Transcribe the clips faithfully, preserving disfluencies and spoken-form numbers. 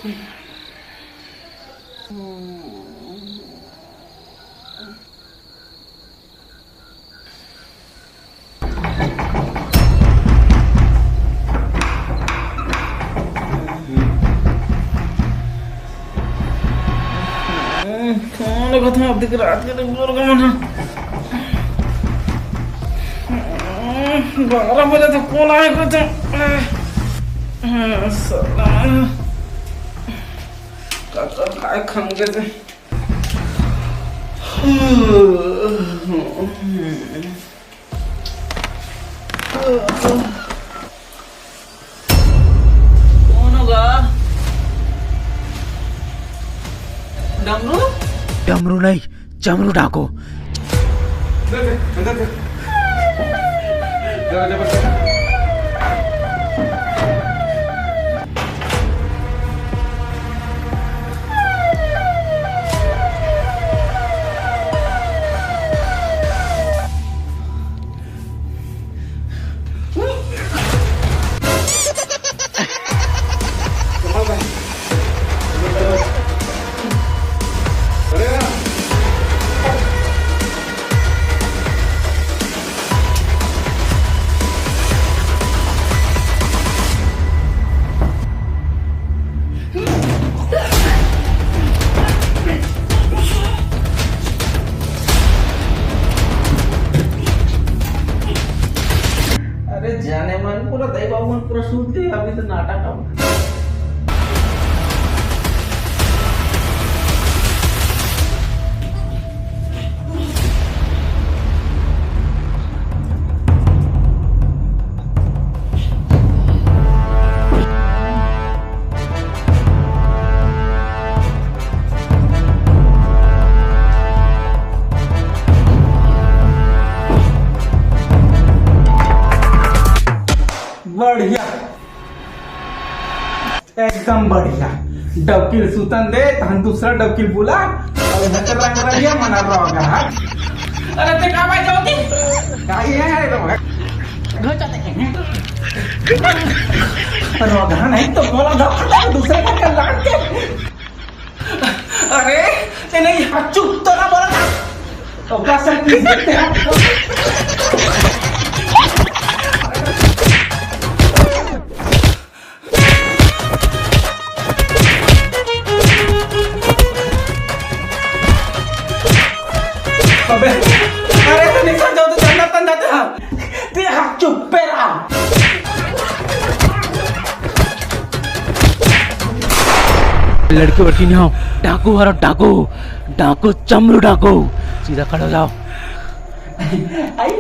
कौन कथा अब दिख रात के बुजुर्ग मन ह? बारह बजे तक कौन आए को तो? साला। काका काय खंगे से। कौन होगा? डमरू? डमरू नहीं, चमरू डाको। अरे जाने मन पूरा दई बाबू मन पूरा सूत गए, अभी तो नाटक अब। बढ़िया, एकदम बढ़िया। डौकी ल सुतन दे, तहन दूसरा डौकी ल बुला, अउ इधर के रंग रंगिया मना रहा है। अरे ते का भाई जाओ ती? का ये है रे भाई? घर जाते हैं। रोगहा नहीं तो बोला था, दूसरे घर का लाग के। अरे, ते नहीं, हाँ, चुप तो ना बोला था। तो का सर की देखते हैं? अबे, अरे, ते नहीं समझा तो चंदा तंदा था। ते हाथ चुप पे रहा। लड़की वड़की नहीं हो, डाकू हरो डाकू, डाकू चमरू डाकू। सीधा खड़े हो जाओ। आई,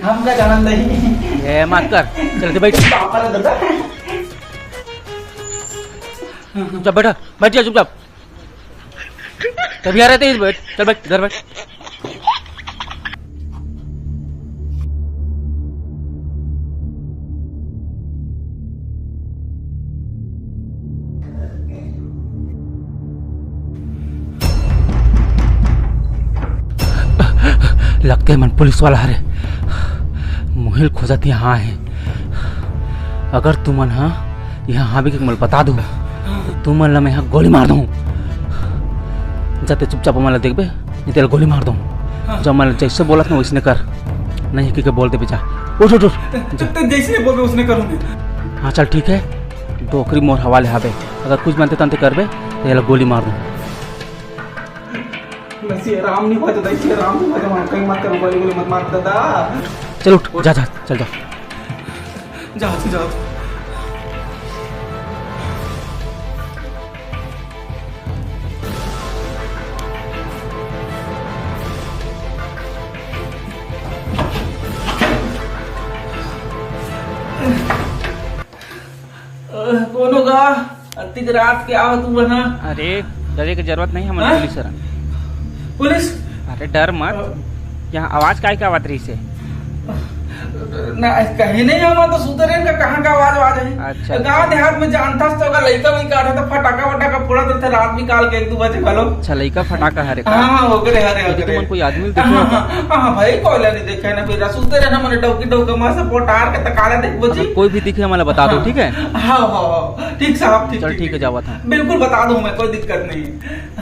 हम का जानन नहीं। ए, मत कर, चल के बैठ। पापा ने दादा। चुपचाप बैठा, बैठ जा चुपचाप। तभी आ रहे थे, बैठ, चल बैठ, इधर बैठ। लगते मन पुलिस वाला हरे, मुहिल खोजत यहाँ आए। अगर तुमन हा यहाँ हावे के मोला बता दो, तुमन ला मैं हा गोली मार दूँ। जाते चुपचाप मन ला देखबे, नहीं तेला गोली मार दूँ। हाँ। जब मैं जैसे बोलत ना वैसने कर, नहीं कि के बोल देबे जा। उठ, उठ, उठ। तो, तो, तो जैसे बोलबे उसने करूँगी। हाँ चल ठीक है, डोकरी मोर हवाले हावे, अगर कुछ बनते तंते करबे तो एला गोली मार दूँ। मैं श्री राम नहीं भाई, तो श्री राम नहीं भाई, कहीं मत करो, गोली गोली मत मार दादा। चल उठ, जा, जा, चल जा। जाओ, जाओ। अ, कोनो गा, अतिक रात के आवत हू बना। अरे, डरे के जरूरत नहीं, हमन हाँ? पुलिस हरन। पुलिस? अरे, डर मत। अ, यहाँ आवाज काय के आवत रहिस हे? ना, कहीं नहीं, हम तो सुते रहेन का, कहाँ का आवाज, आवाज है? अच्छा, गाँव देहात में जानथस तो अगर लइका वइका आथे तो फटाका वटाका फोड़त रथे रात बिकाल के एक दू बजे घलो। अच्छा, लइका फटाका हरे का? हाँ, हाँ, ओकरे हरे, यदि ओकरे। तुमन कोई आदमी ल देखे हाँ, हो का? हाँ, हाँ, भाई, कोई ला नहीं देखे ना, फिर सुनते रहना मने डौकी डौका मार से पोटार के तकाला देखबो जी। अगर कोई भी दिखे, हमला बता दो, हाँ। ठीक है? हाँ, हाँ, हाँ, ठीक साहब, ठीक, चल, ठीक, ठीक है, ठीक। जावत हूँ। बिल्कुल बता दूँ मैं, कोई दिक्कत नहीं है।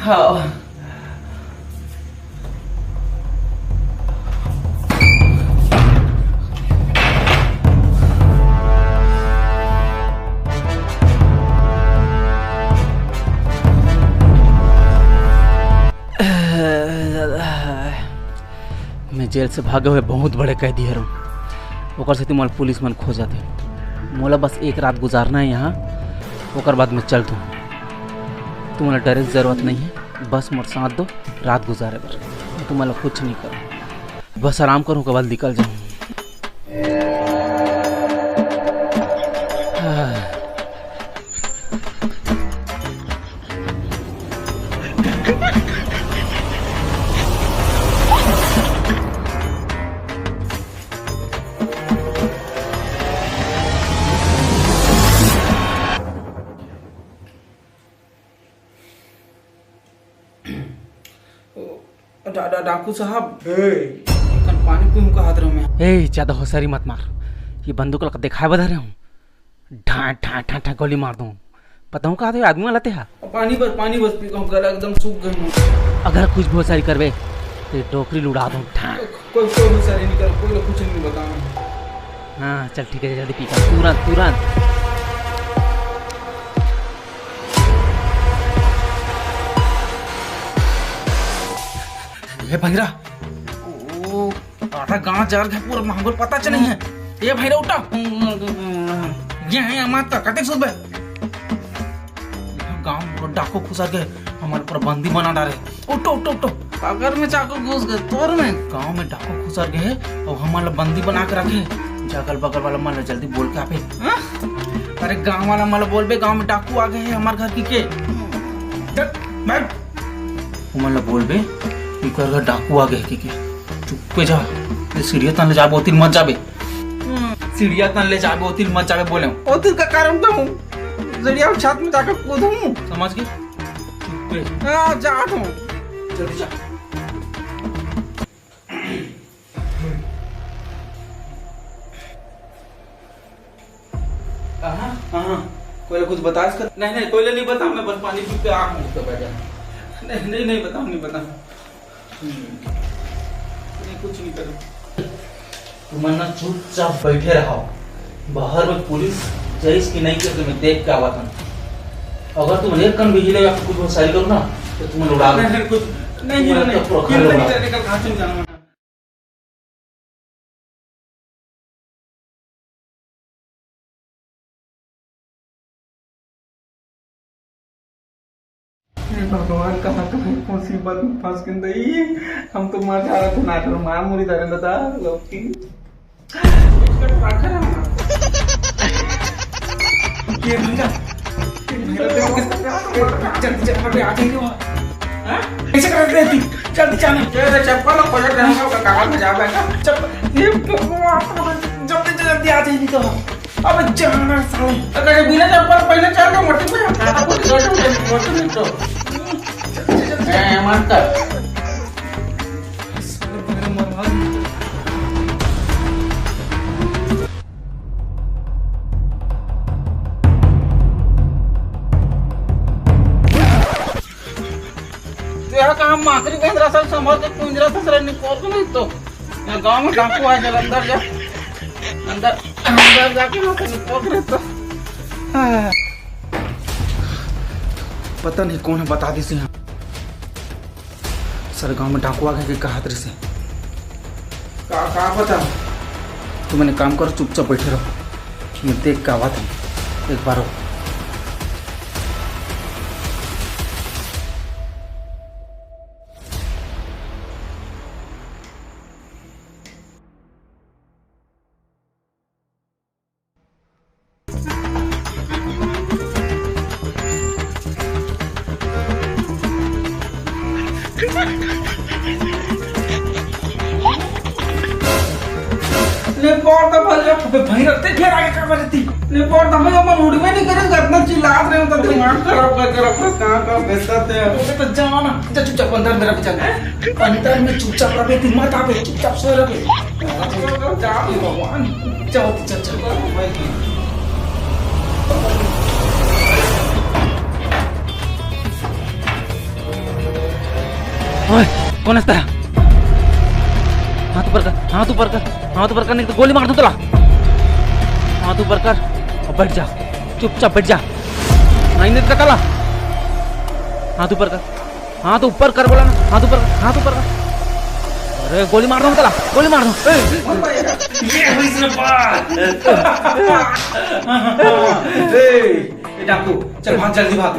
हाँ। मैं जेल से भागे हुए बहुत बड़े कैदी हरौं, ओकर सेती मोला पुलिस मन खोजत हे। मोला बस एक रात गुजारना है यहाँ, ओकर बाद मैं चल दूँ। तुमला डरे के जरूरत नहीं है, बस मोर साथ दो रात गुजारे बर, तुमला कुछ नहीं करो, बस आराम करूँ, ओकर बाद निकल जाऊँ। डा-, डा-, डाकू साहब, ए। कन पानी पीऊँ कहत रहूँ मैं। ए, ज्यादा होशियारी मत मार, ये बंदूक ला दिखाए बर धरे हूँ। ढां, ढां, ढां, ढां गोली मार दूं। बताऊं का तो आदमी वाला ते हा। पानी बस, पानी बस पी के गला एकदम सूख गए। अगर कुछ भी होशियारी करबे, ते डोकरी ल उड़ा दूं। ढां। कोई, कोई होशियारी नहीं कर, कोई कुछ नहीं बताऊं। हाँ, चल ठीक है, जल्दी पी का, तुरंत, तुरंत। ए भैरा, ओ, आधा गांव जर गए, पूरा माहौल पता चले है। ए भैरा, उठा। ये है हमार का, कते सुबह। गांव में पूरा डाकू घुसर गए, हमारे पूरा बंदी बना डारे। उठो, उठो, उठो। अगर में चाकू घुस गए तोर में। गांव में डाकू घुसर गए और हमारे बंदी बना के रखे। जगल बगल वाला मन ला जल्दी बोल के आबे। हाँ? अरे गांव वाला मन ला बोलबे, गांव में डाकू आ गए हैं हमारे घर की के। चल, बैठ। ओमन ला बोलबे, इकर घर डाकू आ गए कहिके। चुप्पे जा, ये सीढ़िया तन ले जाबे, ओतिर मत जाबे। हम्म, सीढ़िया तन ले जाबे, ओतिर मत जाबे बोले। ओतिर का कारण तो हूँ, सीढ़िया छत में जाकर कूदूँ। समझ गए? चुप्पे। हाँ, जा तू। जल्दी जा। हाँ, हाँ, कोई कुछ बतास कर? नहीं, नहीं, कोई नहीं बता, मैं बस पानी पी के आ हूँ, तो बैठ जा। नहीं, नहीं, नहीं बता, नहीं बता। हम्म। नहीं, कुछ नहीं करूँ। तुमन ना चुपचाप बैठे रहो। बाहर में पुलिस जइस कि नहीं करके मैं देख के आवत हूँ। अगर तुम एक कन भी हिले या फिर कुछ होशियारी करो ना, तो तुमन उड़ा दो। नहीं, नहीं, कुछ नहीं, तुमन नहीं, तो नहीं, पूरा घर नहीं, उड़ा दो। नहीं, नहीं, कहाँ से जाना? हे भगवान, कहाँ कहाँ मुसीबत में फंस गए दई। हम तो मर जा रहे थे, नाटक मार मुरी जा रहे दादा, लौकी। ये भैया, ये भैया, जल्दी, जल्दी, जल्दी आ जाइए वहाँ। हाँ? ऐसे कर रहे थे, जल्दी जाना। ये रे चप्पल और पलट रहा होगा, कहाँ में जा बैठा? चप्पल, ये भगवान, जल्दी से जल्दी आ जाइए तो। अबे जाना साले। अगर ये बिना चप्पल पहने चल तो मोटी पे हम खाता को रिजल्ट में मोटी नहीं तो। जल्दी, जल्दी, जल्दी। ए, मत कर। साले मेरे मरवा दिए। तेरा काम माकरी के अंदर असल संभल के तू इंदिरा ससुर निकोर को नहीं तो। यहाँ गांव में डाकू आ जा, अंदर जा। अंदर, अंदर जाके वहाँ से निकोर रहे तो। हाँ। पता नहीं कौन है, बता दी से यहाँ। सर, गांव में डाकू आ गए के कहत रहिसे। का, का पता? तुमन एक काम करो, चुपचाप बैठे रहो, मैं देख के आवत हूँ एक बार। ले पड़ता भैया, अबे भैया, ते फेर आगे का बजती? ले पड़ता भैया, मन उड़बे नहीं करे, इतना चिल्लात रहे हो, तो दिमाग खराब कर, कर अपना कहाँ का बेचता ते। अबे तो जाओ ना, जा चुपचाप अंदर में रख, जा। अंदर में चुपचाप रह बे, मत आबे, चुपचाप सो रह बे। जा, जा, भगवान, जाओ, चल, चल। ओए, कौन हंसता है? हाथ ऊपर कर, हाथ ऊपर कर, हाथ ऊपर कर, नहीं तो गोली मार दूं तोला। हाथ ऊपर कर और बैठ जा, चुपचाप बैठ जा। नहीं, नहीं तो तोला। हाथ ऊपर कर, हाथ ऊपर कर बोला ना, हाथ ऊपर कर, हाथ ऊपर कर। अरे गोली मार दूं तोला, गोली मार दूं। ए, ये हुई से बात। ए, ए, डाकू, चल भाग, जल्दी भाग।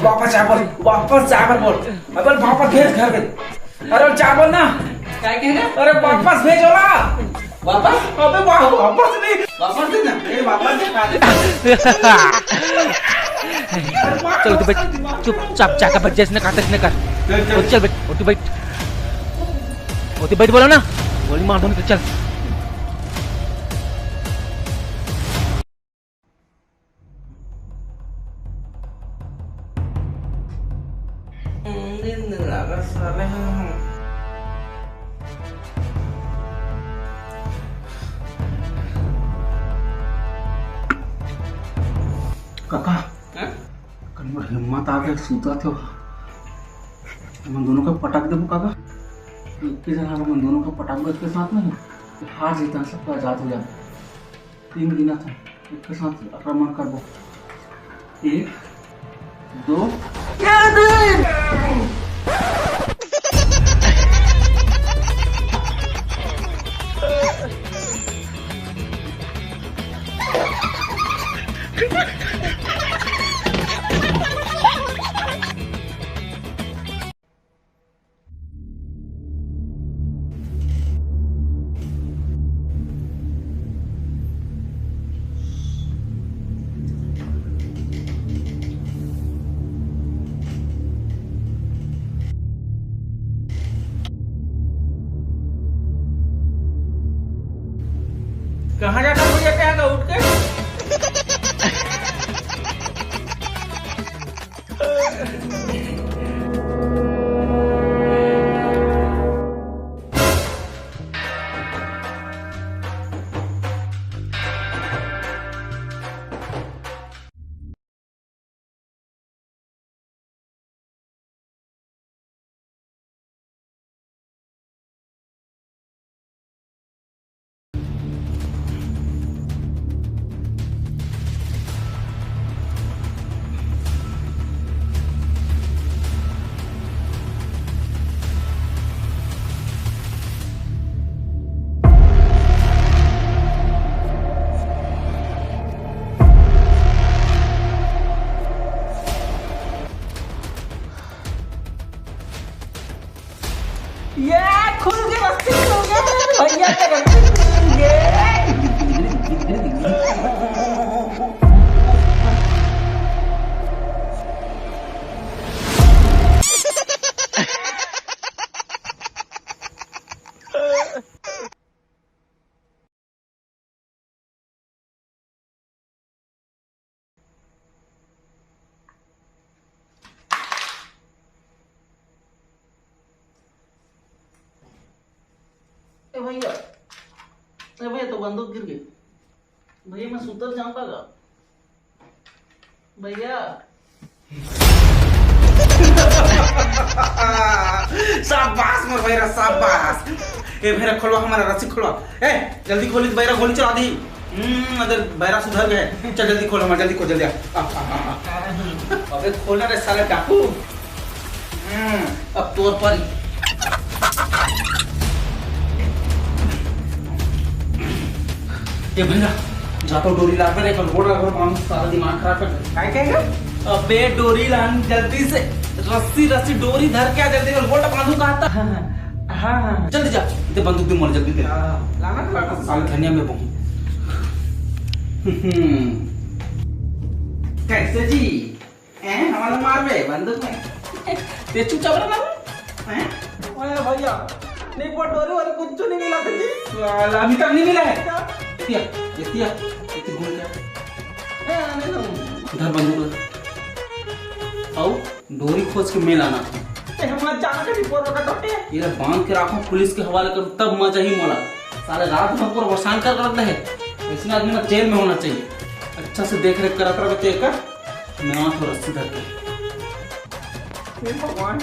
वापस जा बोल, वापस जा बोल। अबे वापस भेज घर में। अरे जा बोल ना। क्या कह रहे? अरे वापस भेजो ना। वापस? अबे वा-, वापस नहीं। वापस दे ना। ए, वापस दे, खा दे। चल, तू बैठ, चुपचाप जाकर बैठ जा, इसने कहा था, इसने कर। चल, चल। ओ, चल बैठ, ओ, तू बैठ। ओ, तू बैठ बोला ना। गोली मार दूंगी, तो चल। नींद लागत साले हैं। काका, हैं? कल मोर हिम्मत आ गए, सूता थे। हमन दोनों को पटक देबो काका। एक के जना हमन दोनों को पटक दे के साथ में हार जीता, सबका आजाद हो जाए। तीन गिना था, एक के साथ आक्रमण करबो। एक, दो, ये तीन। कहाँ जाता भैया, क्या का उठ के? ये खुल के रस्सी खुल गया, भैया के रस्सी खुल गए। ए भैया, ए भैया, तो बंदूक गिर गई। भैया, मैं सुतर जाऊंगा का? भैया। शाबाश मोर भैरा, शाबाश। ए भैरा, खोलवा हमारा रस्सी खोलवा। ए, जल्दी खोली तो भैरा गोली चला दी। हम्म, अगर भैरा सुधर गए। चल जल्दी खोल हमारा, जल्दी खोल, जल्दी आ। आ, आ, आ, आ। अबे खोलना रे साले डाकू। हम्म, अब तोर पर। ये भैया, जा तो डोरी ला कर एक रोड लगा, मानो सारा दिमाग खराब कर दे। काय कहेगा? अबे डोरी लान जल्दी से, रस्सी, रस्सी, डोरी धर के आ जल्दी, रोड बांधू कहा था। हाँ, हाँ, हाँ, हाँ। जल्दी जा, दे बंदूक दे मोर, जल्दी दे। हाँ, लाना तो लाना। साले धनिया में बहु। हम्म। कैसे जी? हैं, हमारा मार बे बंदूक में। ते चुपचाप रह ना। हैं? ओए भैया, नहीं, वो डोरी वोरी कुछ नहीं मिला था जी। साला, अभी तक नहीं मिला है? क्या? एती आ, एती आ, एती घूम के आ। ए, नहीं, नहीं। धर बंदूक ला। अउ डोरी खोज के मैं लाना था। ते हम जाना के रिपोर्ट का टोटे। ये बांध के राखो, पुलिस के हवाले करो, तब मजा ही मोला। साले रात भर पूरा परेशान कर रखते हैं। ऐसे आदमी ना जेल में होना चाहिए। अच्छा से देख रेख करत रहे तेकर। मैं वहाँ थोड़ा सीधा कर। हे भगवान,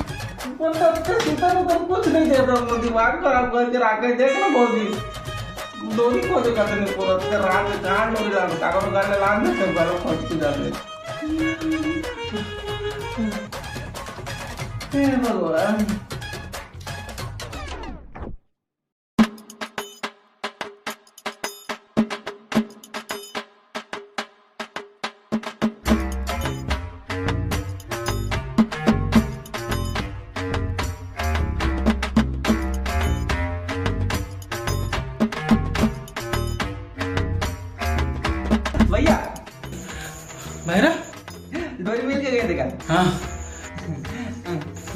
वो तो अच्छा सीधा तो तुम कुछ नहीं दे रहा, दिमाग खराब करके रख के देख ना भौजी। डोरी खोजे करते नहीं पूरा, रात में कांड हो रहा, कागज गाले लान देते, बड़ा खोज की जाते। हे भगवान। भैया, भैरा? डोरी मिल के गए देखा। हाँ।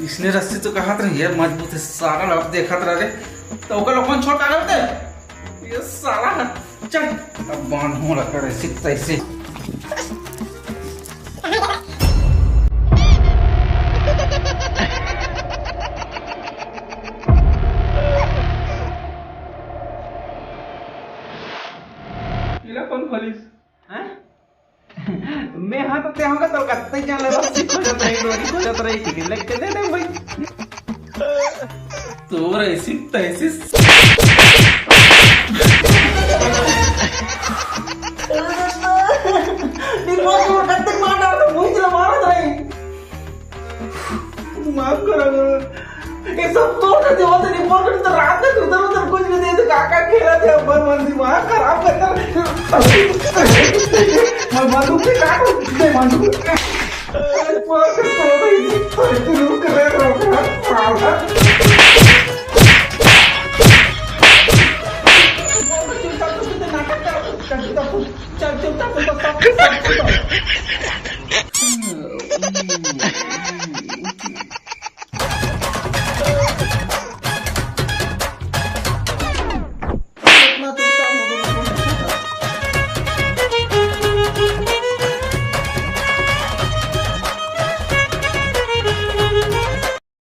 इसने रस्सी तो कहा था, ये मजबूत है, सारा लोग देखा था रे। तो ओकर लोगन छोड़ का करते? ये साला, चल, अब बांध हो रहा करे, सिकता इसे। ये ला कौन खोलिस? हैं? मैं हाँ तो ते होगा तो कत्ते जान ले, रस्सी खोजत रही, डोरी खोजत रही, ठीक है, लेके दे दे भाई। तोर ऐसी तैसी। दिमाग में कत्ते मार डाल तो मुझे मारा था। माफ करा करो। ये सब तो कर दे, वो तो नहीं बोल कर तो रात में उधर उधर कुछ भी दे दे, काका खेला थे, अब मन दिमाग खराब करता। मैं मालूम से काटू, मैं मालूम। अरे, बोल कर तो नहीं, अरे, तू रुक रे, रुक रे, साला। चुपचाप, चुपचाप, नाटक कर, चुपचाप, चुपचाप, चुपचाप, चुपचाप।